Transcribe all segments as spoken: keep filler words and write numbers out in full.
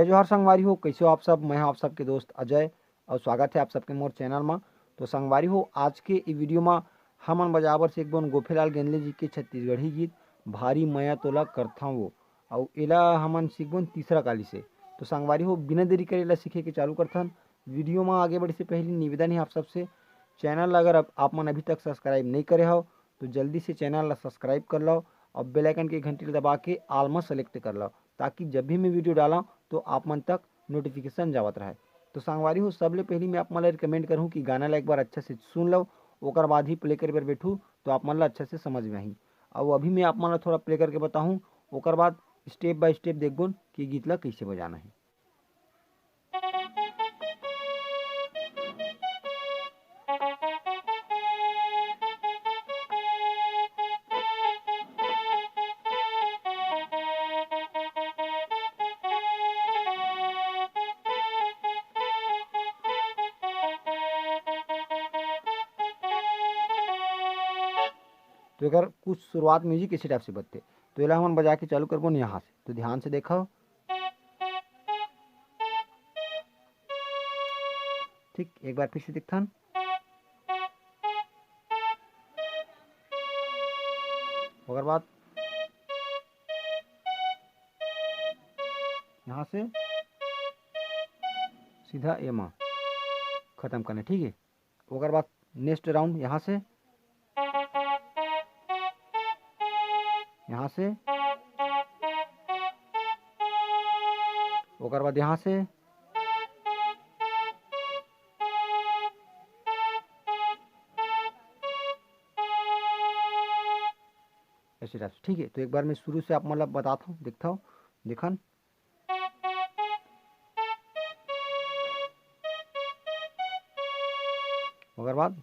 जय जोहार संगवारी हो, कइसे हो आप सब? मैं हूं आप सबके दोस्त अजय और स्वागत है आप सबके मोर चैनल मा। तो संगवारी हो, आज के ई वीडियो मा हमन बजाबर से एक बोन गोफेलाल गेंदले जी के छत्तीसगढ़ी गीत भारी मया तोला करथंव वो, अउ एला हमन सीखबोन तीसरा काली से। तो संगवारी हो, बिना देरी करे एला सीखे के चालू करथन। वीडियो मा आगे बढ़े से पहले निवेदन है आप सबसे, चैनल ला अगर आप, आप मन अभी तक सब्सक्राइब नहीं करे हव तो जल्दी से चैनल ला सब्सक्राइब कर लो और बेल आइकन के घंटी ला दबा के ऑल मा सेलेक्ट कर लो, ताकि जब भी मैं वीडियो डालूं तो आप मन तक नोटिफिकेशन जावत रहे। तो संगवारी हो, सबले पहली मैं आप मन ला रिकमेंड करूँ कि गाना ला एक बार अच्छा से सुन लो, ओकर बाद ही प्ले करे बर बैठू तो आप मन ला अच्छा से समझ में आही। अउ अभी मैं आप मन ला थोड़ा प्ले करके बताहूँ, ओकर बाद स्टेप बाय स्टेप देखबोन कि गीत ला कइसे बजाना है। तो एकर कुछ शुरुआत म्यूजिक इसी टाइप से बजथे। तो एला हमन बजा के चालू करबोन यहाँ से। तो ध्यान से देखो, ठीक, एक बार फिर से दिखथन। ओकर बाद यहाँ से सीधा ए मा खत्म करना, ठीक है। ओकर बाद नेक्स्ट राउंड यहाँ से, यहाँ से, ओकर बाद यहाँ से, ऐसे टाइप से, ठीक है। तो एक बार मैं शुरू से आप मतलब बताता हूँ, दिखता हूँ, देखन। ओकर बाद,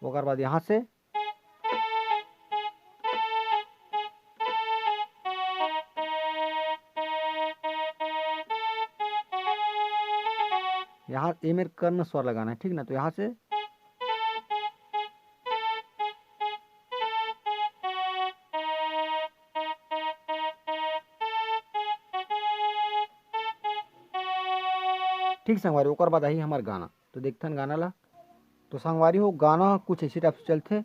ओकर बाद यहाँ से, यहाँ ए मेर कर्ण स्वर लगाना है, ठीक ना। तो यहाँ से, ठीक संगवारी, ओकर बाद आही हमार गाना। तो देखथन गाना ला। तो संगवारी हो, गाना कुछ ऐसे टाइप से चलथे।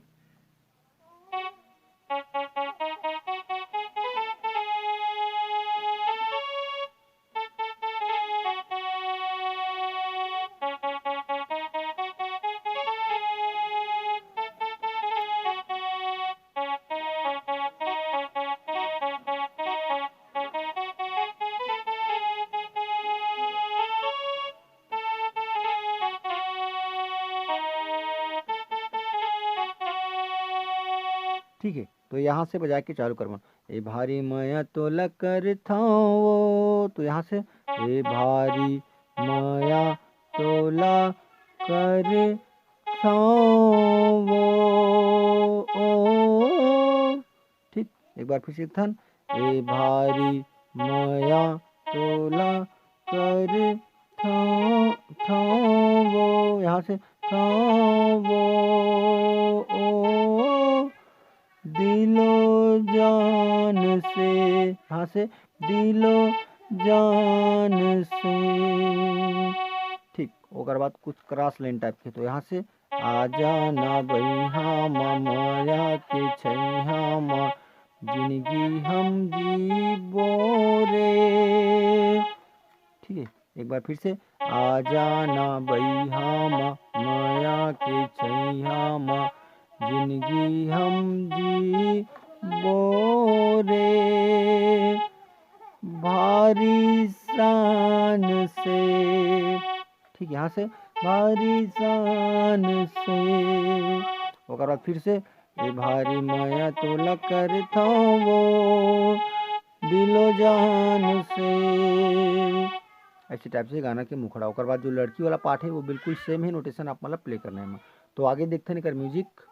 ठीक है, तो यहाँ से बजा के चालू करबन। ए भारी मया तोला करथंव वो, तो यहाँ से, ए भारी मया तोला करथंव वो, ओ। ठीक, एक बार फिर से थन, ए भारी मया तोला करथंव वो, यहाँ से, थंव वो, ओ, दिलो जान से, यहाँ से, दिलो जान से। ठीक, ओकर बाद कुछ क्रॉस लाइन टाइप के, तो यहाँ से, आ जाना बइहा म मया के छइहा म, जिनगी हम जीबो रे। ठीक है, एक बार फिर से, आ जाना बइहा म मया के छइहा म, जिनगी हम जीबो रे। भारी शान से, ठीक, यहाँ से, भारी शान से। ओकर बाद फिर से, ए भारी मया तोला करथंव वो, दिलो जान से। ऐसे टाइप से गाना के मुखड़ा। ओकर बाद जो लड़की वाला पार्ट है, वो बिल्कुल सेम है, नोटेशन आप मतलब प्ले करना है। तो आगे देखथन एकर म्यूजिक।